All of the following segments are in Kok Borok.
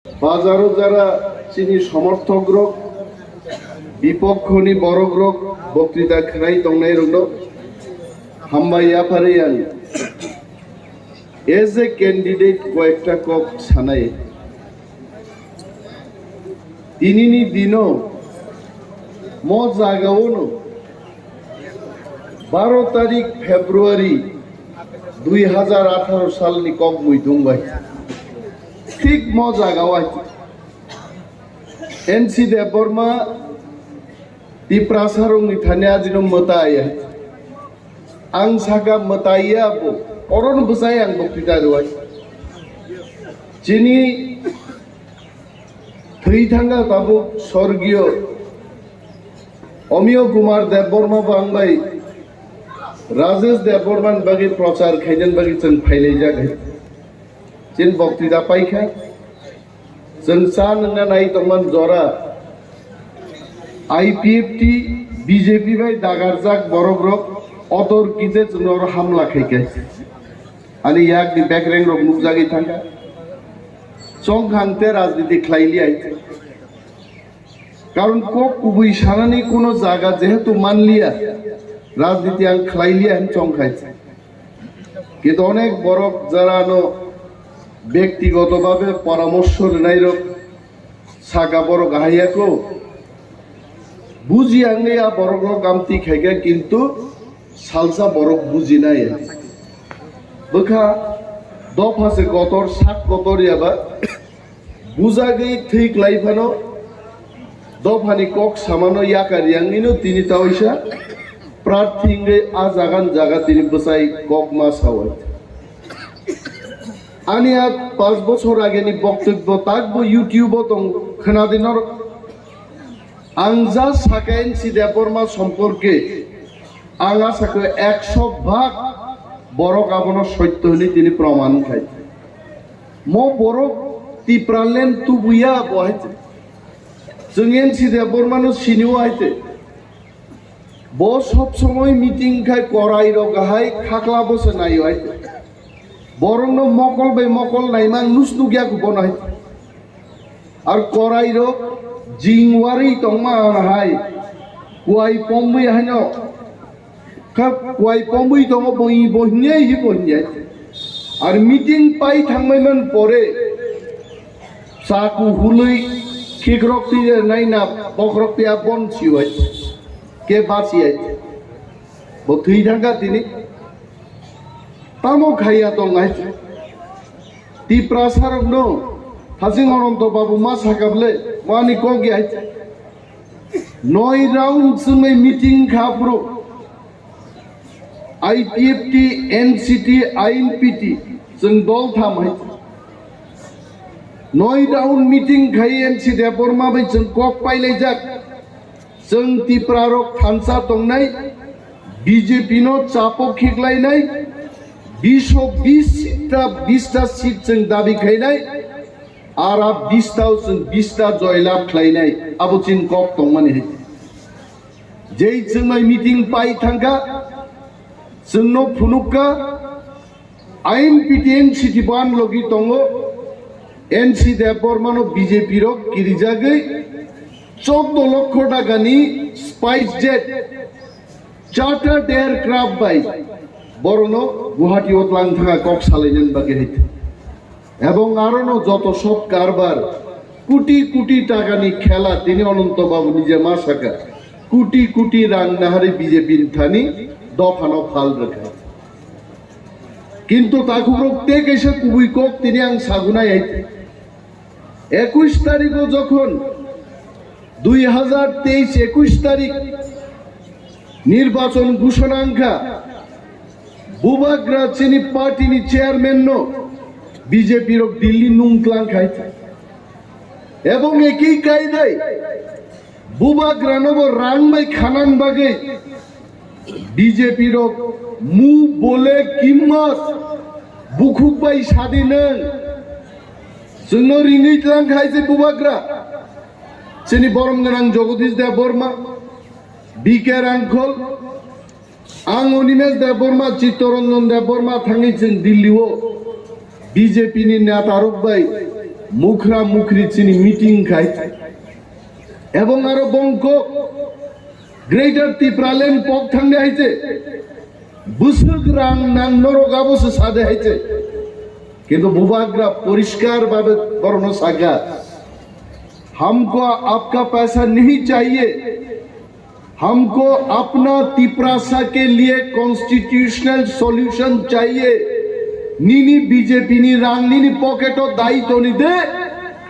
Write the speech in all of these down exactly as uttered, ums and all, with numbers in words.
Bazaro jara chini somorthok rok, bipokkhoni borok rok, boktwita khwnai tongnai rokno hambai yaphari ang. As a candidate koyekta kok sanai. Tinini dino mo jagaono baro tarik February dui hajar atharo salni kok muitung bai. Thik mo jagao N C Debbarma Tiprasa rokni thani ajino mwtai. Ang saka mwtai ya bo. Orono bwsai ang boktwita rwai. Chini thwi thangka tabuk sorgiyo Omiyo Kumar Debbarma bang bai Rajesh Debbarma ni bagwi prochar khainani bagwi chwng phailaijak hai. Chini boktwita paikha. Chwng cha nwngna nai tongmani jora I P F T B J P bai dagarjak borok rok otor kije chwngno oro hamla khaikha. Ani yakni bekreng rok nukjagwi thangkha. Chongkhang te rajniti khlailiya. Karon kok kubui sanani kuno jaga jehetu manliya, rajniti ang khlailiya hin chongkhai. Kintu onek borok jarano bektigoto bhabe poramorsho rwnairok saka borok ahaiya ko. Buji ang ya borok rok amtwi khaikha kintu salsa borok bujinai. Bwkha dopha se kotor sak kotor yaba. Bujagwi thwi klai phano dophani kok samano yakar yangnino tini taoisa prarthi wngwi a jagan jaga tini bwsai kok ma sao. Ani a panch bochor ageni boktobbo takbo YouTube o tong khwnadi norok. Ang ja saka N C Debbarma somporke ang asa khe ekso bhag borok abono sotto hwnwi tini proman khai. Mo borok Tipraland tubuya bo hai te. Chwng N C Debbarmano siniwo hai te. Bo sob somoi meeting khai korai rok hai khakla bo se naio hai te. Borokno mokol bai mokol naimang nus nukya bono hai te. Ar korai rok jingwari tongma hai kuai pomwi haino kha kuai pomwi tongo boi bo hinyai hi bo hinyai. Ar meeting pai thangmai man pore chaku hulwi khikrok twi naina bokrok twi abon siwai ke bachiyai. Bo thwi thangkha tini. Tamo khaiya tong hai. Tiprasa rokno hasing Ananto Babu ma sakable wani kok ya hai. Noi round sumai meeting kha pro. I P F T, N C T, I N P T, chwng dol tham hai. Noi round meeting khai N C Debbarma bai chwng kok pailaijak. Chwng Tiprarok thansa tongnai, B J P no chapo khiklainai, bish o bish ta, bish ta seat chwng dabi khainai, ara bish ta o chwng bish ta joylab khlainai, abo chini kok tongmani hai. Jei chwng mai meeting pai thangkha, chwngno phunukka, I N P T N C T ban logi tongo, N C Debbarmano B J P rok kirijagwi choudo lokho takani SpiceJet chartered aircraft bai borokno Guwahati o tlang thangna kok salainani bagwi hai. Ebong arono joto sob karbar kuti kuti takani khela tini Ananto Babu nije ma saka kuti kuti rang nahari B J P ni thani dophano phal rwkha. Kintu takhukrok tei kaisa kubui kok tini ang sagunai hai. Ekush tarikh o jokhon dui hazar teis ekush tarikh nirbachon ghoshona wngkha, Bubagra chini party ni chairman no B J P rok Delhi nung tlang khai. Ebong ekhi kaidai Bubagrano bo rang bai khanan bagwi B J P rok mu bole kimmat bukhuk bai sadi nang. Chwngno ringwi tlang khai se Bubagra. Chini borom gwnang Jagadish Debbarma, B K Rangkhol, ang Animesh Debbarma, Chittaranjan Debbarma thangwi chwng Delhi o B J P ni neta rok bai Mukhra mukhri chini meeting khai. Ebong aro bongkok Greater Tipraland pok thangde haise. Bwswk rang nang norok abo se sade haise. Kintu Bubagra poriskar babe borokno saka. Hamko apka paisa nahi chahiye. Hamko apna Tiprasa ke liye constitutional solution chahiye. Nini B J P ni rang nini pocket o dai toni de.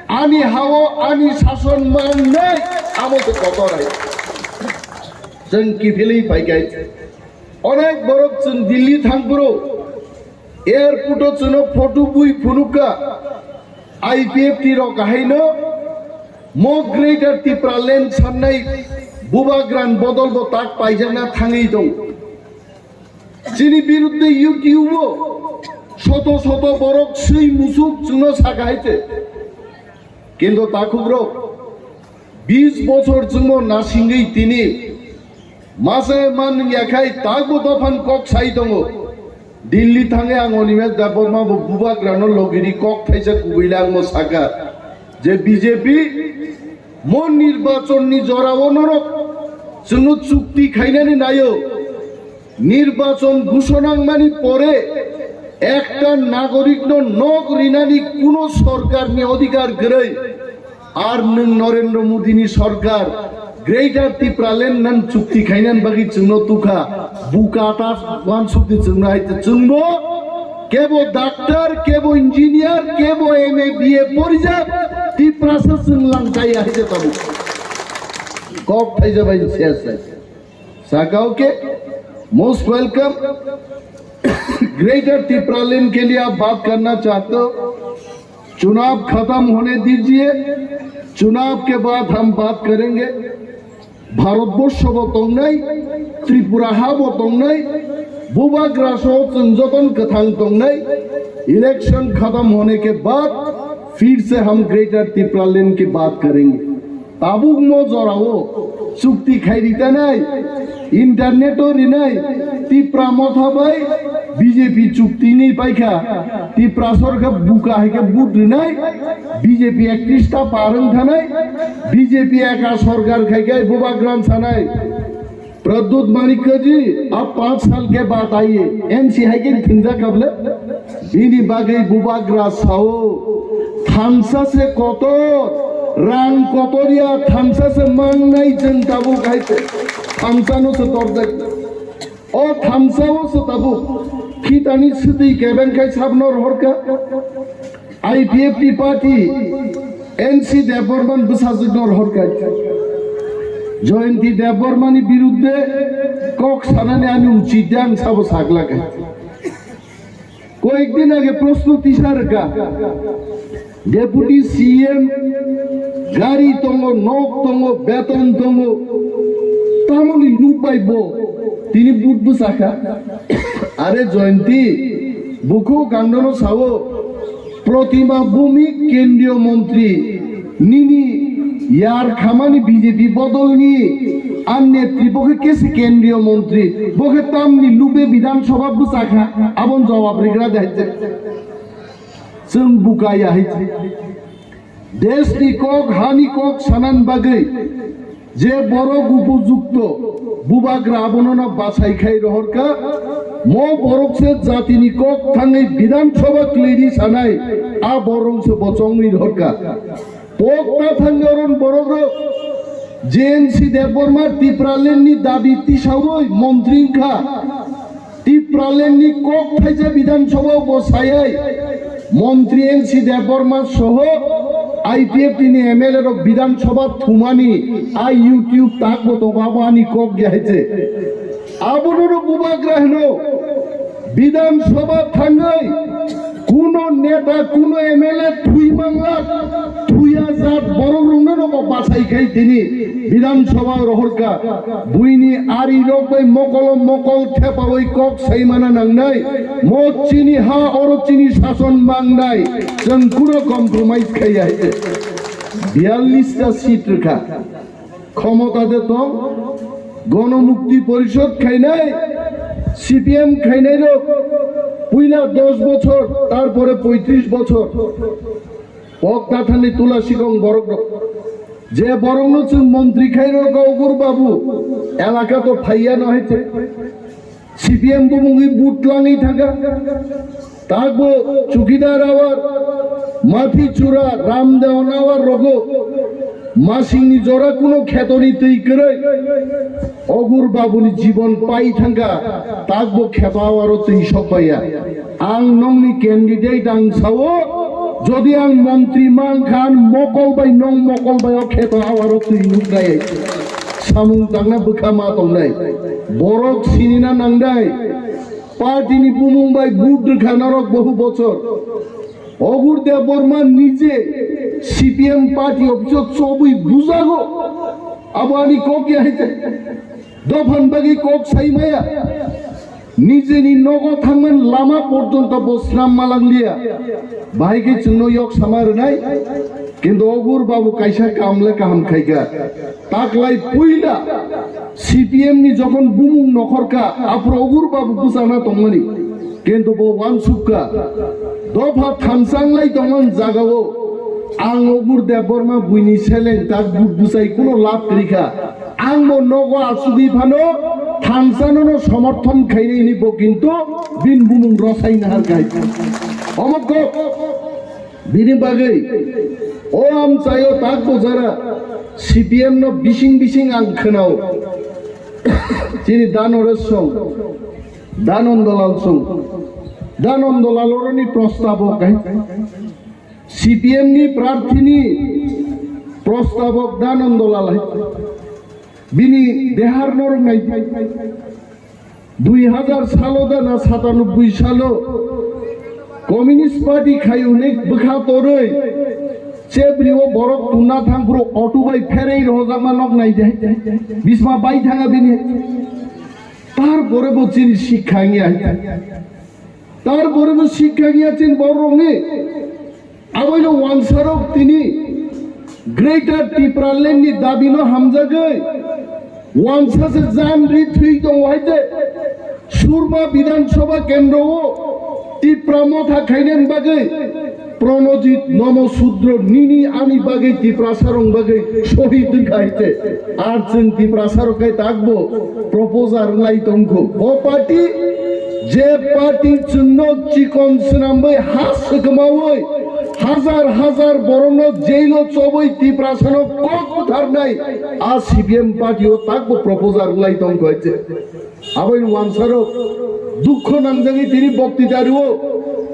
Ani hao ani sason mangnai amo se kotor hai. Jeng kiphilwi paikai. Onek borok jeng Delhi thangphuru. Airport o chwngno photo bui phunukha, I P F T rok haino mo Greater Tipraland sannai Bubagra ni bodol bo tak paijakna thangwi tong. Chini birudde YouTube o soto soto borok swi musuk chwngno saka haite. Kintu takhukrok bis bochor chwngno nasingwi tini mase man yakhai takbo dophan kok sai tongo. Delhi thangwi ang Animesh Debbarma bo Bubagrano logiri kok thaisa kubui langmo saka je B J P mo nirbachon ni jora o norok chwngno chukti khainani nayo. Nirbachon ghoshona wngmani pore ekta nagorikno nok rinani kuno sorkarni odhikar kwrwi. Ar nwng Narendra Modini sorkar Greater Tipraland nan chukti khainani bagwi chwngno tukha, buka ta wansukdi chwngno haite chwngbo kebo doctor, kebo engineer, kebo M A, B A porijak, Tiprasa chwng langchaya haite tabuk. Kok thaija bai ses hai. Saka, okay, most welcome. Greater तिप्रालैंड के लिए आप बात करना चाहते हो? चुनाव खत्म होने दीजिए, चुनाव के बाद हम बात करेंगे। Bharatvarsha bo tongnai, Tripura ha bo tongnai, Bubagra so chwng joton kwthang tongnai, election खत्म होने के बाद फिर से हम ग्रेटर तिप्रालैंड की बात करेंगे। Tabuk mo jorao chukti khai ritanai, internet o rinai, Tipra Motha bai B J P chukti ni paikha, Tipra sorkar buka hai khe vote rinai, B J P ektrista parwng thanai, B J P eka sorkar khai khe Bubagra sanai. Pradyut माणिक्य जी, आप पाँच साल के बाद आइए, N C hai khe thwngjak kable? Bini bagwi Bubagra sao, thansa se kotor, rang kotor ya thansa se mangnai chwng tabuk hai se, thansa no se torjak. O thansa o se tabuk, khitani swtwi kebeng khai sabno rohorkha. I P F T party N C Debbarma bwsajwkno rohorkha. Jayanti Debbarmani birudde kok sanani ani uchit de ang sabo saglakha. Koyek din age proshno tisa rwkha. Deputy C M gari tongo, nok tongo, beton tongo. Tamoni nuk bai bo tini vote bwsakha. Are Jayanti, bukhuk ang nono sao, Protima Bhumik kendriyo montri nini yar khamani B J P bodolni an netri bo khe kesi kendriyo montri, bo khe tamni lube Bidhan Sabha bwsakha, abon jawab rigra de hai se. Chwng buka ya hai se. Deshni kok, hani kok sanan bagwi je borok upojukto Bubagra abono no bachai khai rohorkha, mo borok se jatini kok thangwi Bidhan Sabha kwlwi di sanai, a borok se bochongwi rohorkha. Pok ta thangwi oron borok rok J N C Debbarma Tipraland ni dabi tisawi montri wngkha. Tipraland ni kok thaisa Bidhan Sabha bo sayai montri N C Debbarma soho I P F T ni M L A rok Bidhan Sabha thumani a YouTube tak bo tongo, abo ani kok ya hai se. Abono no Bubagra hino. Bidhan Sabha thangwi kuno neta, kuno M L A thui mangla, thuya jat borok rokno no bo bachai khai tini Bidhan Sabha rohorkha. Buini ari rok bai mokolo mokol thepawi kok saimana nangnai. Mo chini ha, oro chini sason mangnai. Chwng kuno compromise khaiya hai. Biyallis ta seat rwkha. Khomota de tong, Gonomukti Porishod khainai, C P M khainai rok, puila dos bochor, tarpore poitris bochor. Kok tathani tula sikong borok rok. Je borok no chwng montri khai rok Ogur Babu elaka to phaiya no hai te. C P M bumungwi but langwi thangkha. Takbo chukidar awar, mathi chura, ramdeon awar rogo masingni jora kuno khetoni twi kwrwi Ogur Babuni jibon pai thangkha. Takbo kheto awaro twi sokbaiya. Ang nongni candidate ang sao, jodi ang montri mankha, ang mokol bai nong mokol bai o kheto awaro twi nuknai. Samung tangna bwkha ma tongnai. Borok sinina nangnai. Party ni bumung bai but rwkha norok bohu bochor. Ogur Debbarma nije C P M party office o chobwi bujago. Abo ani kok ya hai te. Dophan bagwi kok sai maya. Nijeni nogo thangman lama porjonto bo snam malangliya. Bahai khe chwngno yok sama rwnai. Kintu Ogur Babu kaisa kam le kaham khaikha. Taklai puila C P M ni jokhon bumung nokhorkha, aphuru Ogur Babu bwchana tongmani. Kintu bo uansukha. Dopha thamsanglai tongmani jagao ang Ogur Debbarma buini seleng tak bu-, bwchai kuno lab kwrwikha. Ang bo nogo achugwi phano thamsanono somorthon khainai hwnwi bo kintu bini bumung rwsai naharkha. Omo kok bini bagwi o amchaio tak bojara C P M no bising bising ang khwnao. Chini Danoresh song, Danondolal song, Danondolal oroni prostabok hai. C P M ni prarthini prostabok Danondolal hai. Bini dehar norok nai. Dui hazar salo da na satanobboi salo Communist Party khai hwnwi bwkha torwi chebrio borok tunna thang phuru auto bai pherwi rohojakma nok nai de. Bisma bai thanga bini. Tarpore bo chini sikha wngya. Tarpore bo sikha wngya chini borokni. Aboino wansarok tini Greater Tipraland ni dabino hamjagwi wansa se jan ri thwi tongo hai de. Surma Bidhan Sabha kendro o Tipra Motha khainani bagwi Pranajit Nomo Sudro nini ani bagwi Tiprasarok bagwi sohid wngkha hai te. Ar chwng Tiprasarok khai takbo proposal lai tongkho. Bo party, je party chwngno chikon swnamwi ha swkmawi hazar hazar borokno jailo chobwi Tiprasano kok butharnai, a C P M party o takbo proposal lai tongkho hai te. Aboini wansarok dukho nangjagwi tini bokti dario.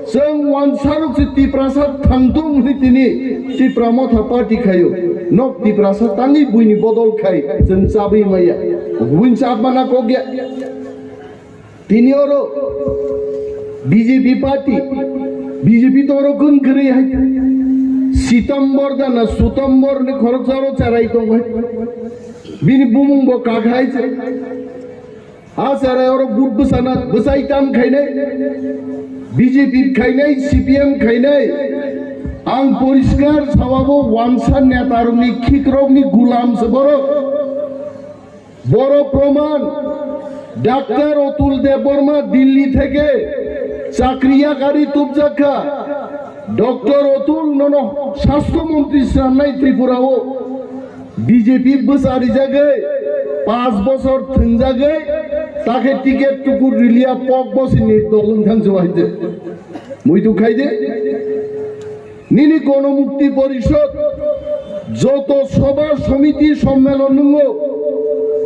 Chwng wansarok se Tiprasa thangtung hwnwi tini Tipra Motha party khaio. Nok Tiprasa tangwi buini bodol khai chwng chabwi maya. Buini chapmana kokya. Tini oro B J P party, B J P to oro gun kwrwi hai. Sitombor da na Sutombor ni khoroksa oro charai tong hai. Bini bumung bo kak hai se. A chara oro but bwsana, bwsai tam khainai, B J P khainai, C P M khainai. Ang poriskar sawabo wansa netarokni khikrokni gulam se borok. Boro proman, Doctor Otul Debbarma Dilli theke chakri yakari tubjakha. Doctor Otul nono Sastho Montri swnamnai Tripura o. B J P bwsa rijagwi, panch bochor thwngjagwi, takhe ticket tukur riliya pok bosini dol wngthang se waide. Muitu khaide. Nini Gonomukti Porishod joto sobha somiti sommelon nungo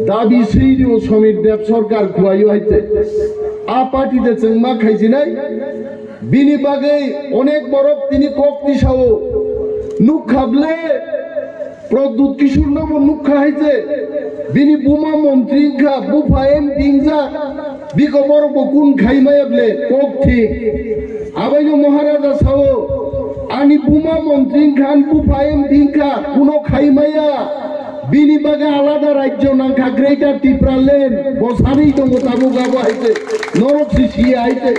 dabi swirio Somir Deb Sarkar khuaio haite. A party de chwngma khaijinai. Bini bagwi onek borok tini kok tisao. Nukha ble Pradyut Kishore no bo nukha hai je, bini buma montri wngkha, bupha M P wngjak, biko borok bo kun khai maya ble, kok thik. Abaino Maharaja sao, ani buma montri wngkha, ani bupha M P wngkha, kuno khai maya. Bini bagwi alada rajyo nangkha, Greater Tipraland, bo sanwi tongo tabuk abo hai je, norok si siya hai je.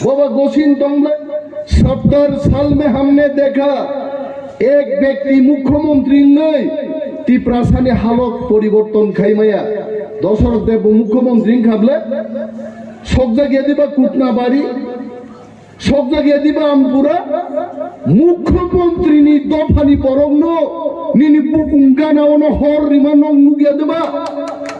Boba gosin tong ble, सत्तर साल में हमने देखा, एक व्यक्ति मुख्यमंत्री नहीं, Tiprasani halok poriborton khai maya. Dosarok Deb bo mukhyamantri wngkha ble, sokjak ya diba Kutnabari, sokjak ya diba Ampura, Mukhyamantri ni dophani borokno nini bukung gana ono hor rima nok nukya deba?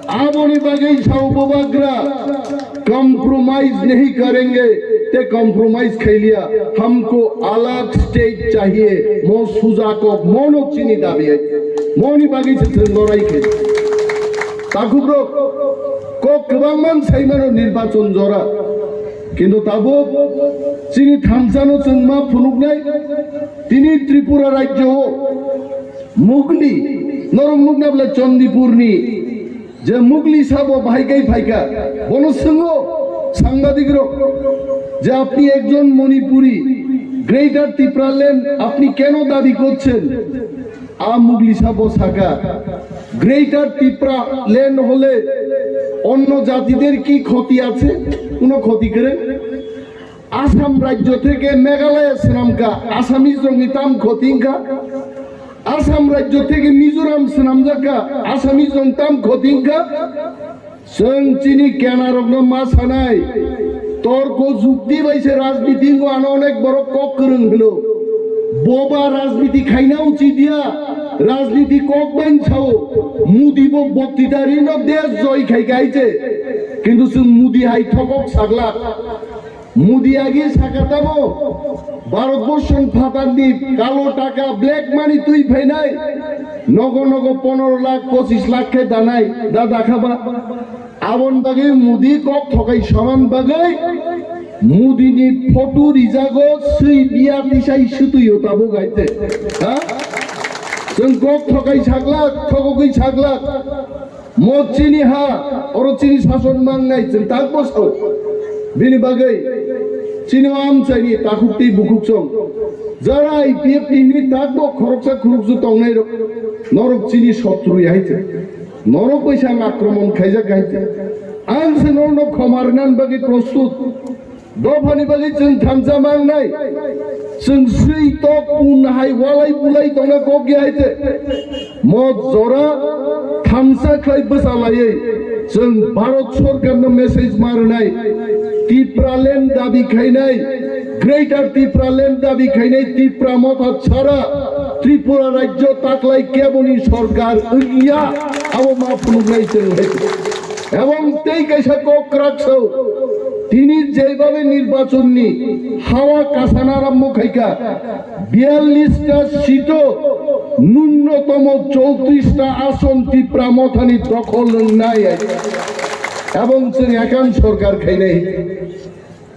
Aboni bagwi sao bubagra, compromise nahi karenge, te compromise khailiya, humko alag state chahiye, mo suja kok mono chini dabi hai. Moni bagwi se thwng lorai khe. Takhuk rok, kok kwbangma saimano nirbachon jora. Kintu tabuk chini thansano chwng ma phunuknai, tini Tripura rajyo o Mugli, norok nukna bwle Chandipurni je Mugli sabo bahai kai phaikha, bono swngo sangbadik rok je apni ekjon Manipuri, Greater Tipraland apni keno dabi korchen? A Mugli sabo saka, Greater Tipraland hole onno jatiter ki khoti ache? Kono khoti kore? Assam rajyo theke Meghalaya swnamkha, Assamese rokni tam khoti wngkha? Assam rajyo theke Mizoram swnamjakha, Assamese rok tam khoti wngkha? Chwng chini kenarokno ma sanai, torko jukti bai se rajniti wngo, ano onek borok kok kwrwng hwno. Boba rajniti khaina uchit ya, rajniti kok bai sao. Modi bo bottitarino desh joy khai khai se. Kintu chwng Modi hai thokok saglak. Modi agi saka tamo, Bharatborsho ni phatarni kalo taka, black money twi phainai, nogo nogo ponero lakh, pochis lakh khe danai, da dakha ba? Aboni bagwi Modi kok thokai saman bagwi Modi ni photo rijago, swi biya tisai swtwi o tabuk hai te. Ha? Chwng kok thokai saglak, thokogwi saglak. Mo chini ha, oro chini sason mangnai, chwng tak bo sao. Bini bagwi chini o amchaini takhuk tei bukhuk song. Jara I P F T ni tak bo khoroksa khuruksu tongnai rok, norok chini sotru ya hai chwng. Norok bai sa ang akromon khaijak hai chwng. Ang se norokno khoma rwna bagwi prostut. Dophani bagwi chwng thansa mangnai. Chwng swi tok un hai walai bulai tongna kok ya hai te. Mo jora thansa khlai bwsa laiwi chwng Bharat Sorkarno message ma rwnai. Tipraland dabi khainai, Greater Tipraland dabi khainai Tipra Motha chara Tripura rajyo taklai keboni sorkar wngya, abo ma phunuknai chwng hai. Ebong tei kaisa kok kwrak sao, tini jeibabe nirbachonni hawa kasana arambo khaikha, biyallis ta seat o nunnotomo chowtris ta ason Tipra Mothani dokhol wngnai. Ebong chwng ekam sorkar khainai.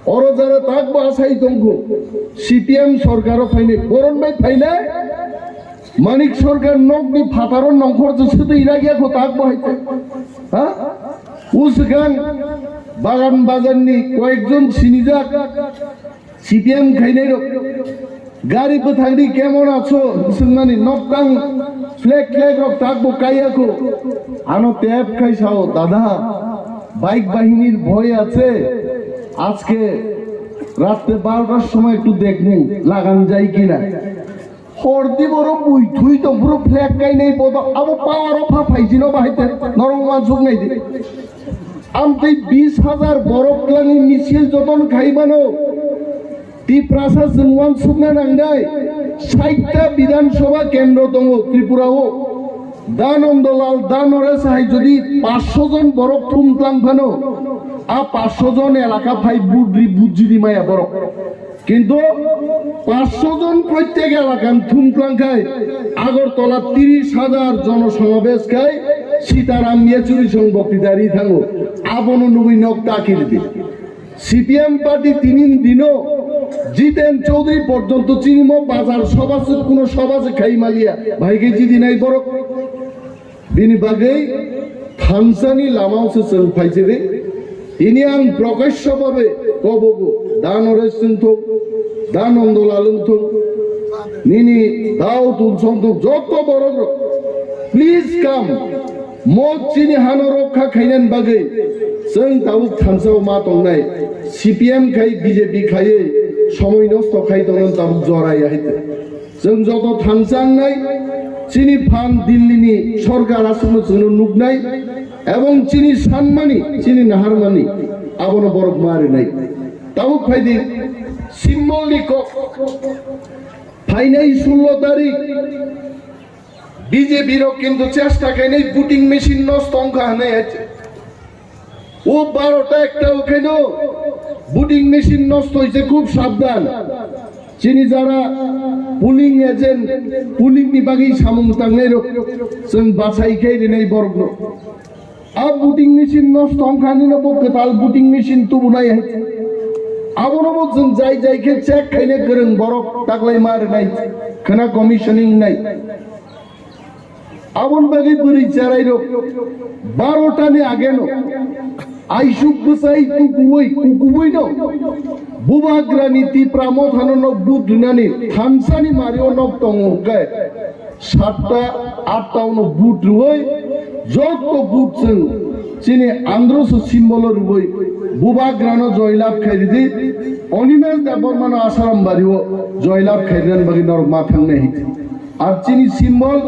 Oro jara tak bo asai tongkhu, C P M sorkaro phainai, boron bai phainai, Manik Sorkar nokni phataro nongkhor je swtwi rak ya kho tak bo hai te. Ha? Uswkang Bagan Bazarni koyekjon sinijak C P M khainai rok. Gari bwthangdi kemon aso swngmani noktang flag flag rok tak bo kaiya kho. Ano tep khai sao, "Dada, bike bahinir bhoi ache, ajke ratte barotar somoy ektu dekni, lagan jai kina." Hordi boro bui thui tong phuru flag kainai bodo abo power o pha phaijino bahai te norok wansuk nai di. Amtwi bis hajar borok twlangni misil joton khai mano. Tiprasa chwng wansukna nangnai, sait ta Bidhan Sabha kendro tongo Tripura o. Danandalal, Danoresh hai jodi paanch sho jon borok thum tlang phano, a paanch sho jon elaka phai budri bujiri maya borok. Kintu paanch sho jon prottek elaka thum tlang khai Agartala tiris hajar jono somabesh khai Sitaram Yechury song boktidari thango. Abono nugui nok takir di. C P M party tinin dino Jiten Chaudhary porjonto chini mo bazar sobha se kuno sobha se khai maliya. Bhai ke jidi nai borok. Bini bagwi thansani lamao se chwng phaijadi. Tini ang prokasho babe kobogo, da Noresh wngthok, da Nondolal wngthok, nini da Atul songthok, joto borok rok, please come. Mo chini hano rokha khainani bagwi chwng tabuk thansao ma tongnai. C P M khai B J P khaiwi somoi nosto khai tongmani tabuk jora ya hai te. Chwng joto thansa wngnai, chini phan Dillini sorkar aswkno chwngno nuknai, ebong chini sanmani, chini naharmani, abono borok ma rinai. Tabuk phaidi, Simbolni kok, Phainai sullo tarik B J P rok kintu chesta khainai voting machine nosto wngkha hwnwi hai. O barota ekta okheno voting machine nosto hoise, khub sabdan. Chini jara polling agent, polling ni bagwi samung tangnai rok chwng bachai khai rinai borok no. A voting machine nosto wngkha nino bo kwtal voting machine tubunai hai. Abono bo chwng jai jai khe check khaina kwrwng borok taklai ma rinai khwna commissioning nai. Aboni bagwi bwrwi cherairok barota ni ageno aisuk bwsai tukuwi kukuwino Bubagrani Tipra Mothano nok but rinani thansani mario nok tongo hwnkhe satta atta ono but rwui jotto but chwng chini androso symbol o rwui Bubagrano joylab khairidi. Animesh Debbarmano Asaram bario joylab khairnani bagwi norok ma thangnai hiti. Ar chini symbol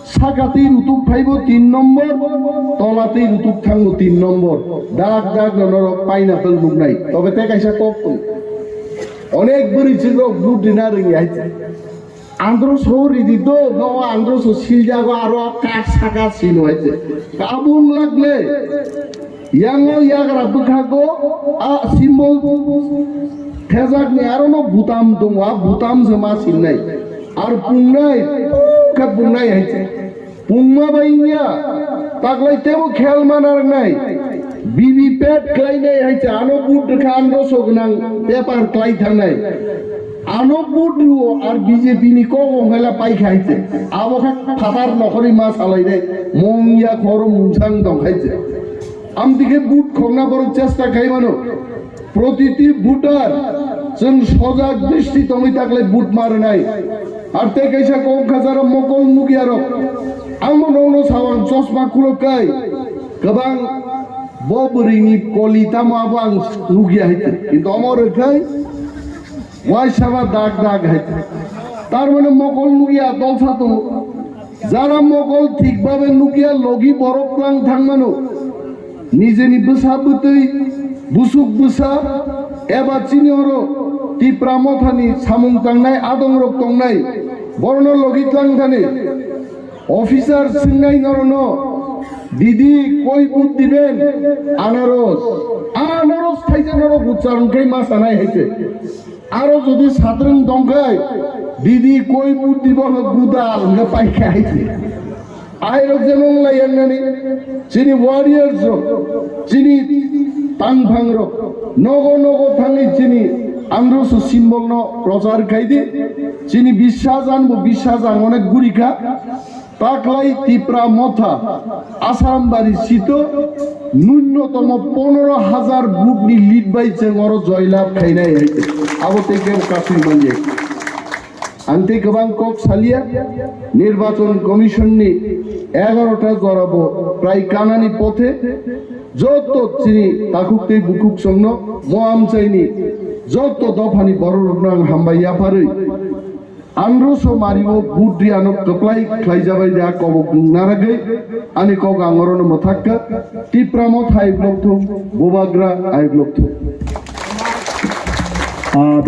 saka twi rutuk phaibo tin nombor, tola twi rutuk thango tin nombor. Dak dak no norok pineapple nuknai. Tobe te kaisa kok tong. Onek bwrwi chwng rok but rina rwngya hai. Andro so ridi do, no andro so siljago aro kak saka sino hai. Kabung lagle. Yango yagra bwkhago a symbol thejakni arono butam tongo, a butam se ma sinai. Ar pungnai, khe pungnai hai se. Pungma bai wngya, taklai tebo khel mana rwnai. B V P A T khlainai hai se, ano but rwkha, ano so gwnang paper khlai thangnai. Ano but rwo ar B J P ni kok wng khaila pai kha hai se. Abo kha phatar nokhorwi ma salai nai. Mung ya khoro mungsang dong hai se. Amtwi khe but khokna borok chesta khai mano. Protiti voter chwng sojak dristi tongwi taklai but ma rwnai. Ar tei kaisa kok khajaro mokol nukya rok. Ang bo nokno sawang chosma khulok kai. Kwbang bo bwrwini koli tamo abo ang nukya hai twi. Kintu omo rwkhai waisa ba dak dak hai twi. Tar mane mokol nukya dolsa tongo. Jara mokol thik babe nukya logi borok tlang thangmano. Nijeni bwsa bwtwi, busuk bwsa eba chini oro Tipra Mothani samung tangnai adongrok tongnai, borokno logi tlang thani. Officer swngnai norokno, "Didi, koi but diben?" Anaros. Anaros thaisa norok ucharong khai ma sanai hai se. Aro jodi satrwng tongkhai, "Didi, koi but dibo?" hwnkhe gudal hwnkhe paikha hai se. Airok jemon lai yangnani, chini warriors rok, chini tangphang rok, nogo nogo thangwi chini androso symbol no prochar khaidi, chini biswas ang bo biswas ang onek gurikha, taklai Tipra Motha, Asarambari sito, nunyotomo ponoro hajar vote ni lead bai chwng oro joylab khainai hai, abo tei kebo kasui manya. Ang tei kwbang kok salia, Nirbachon Commission ni egarota jora bo prai kanani pothe, joto chini takhuk tei bukhuk songno mo amchaini joto dophani borok rokno ang hambai yapharwi. Androso mario budri ano kwplai khlaijabai da kobok naragwi ani kok ang orono mwthakka. Tipra Motha ayuk lokthung, Bubagra ayuk lokthung. Ah,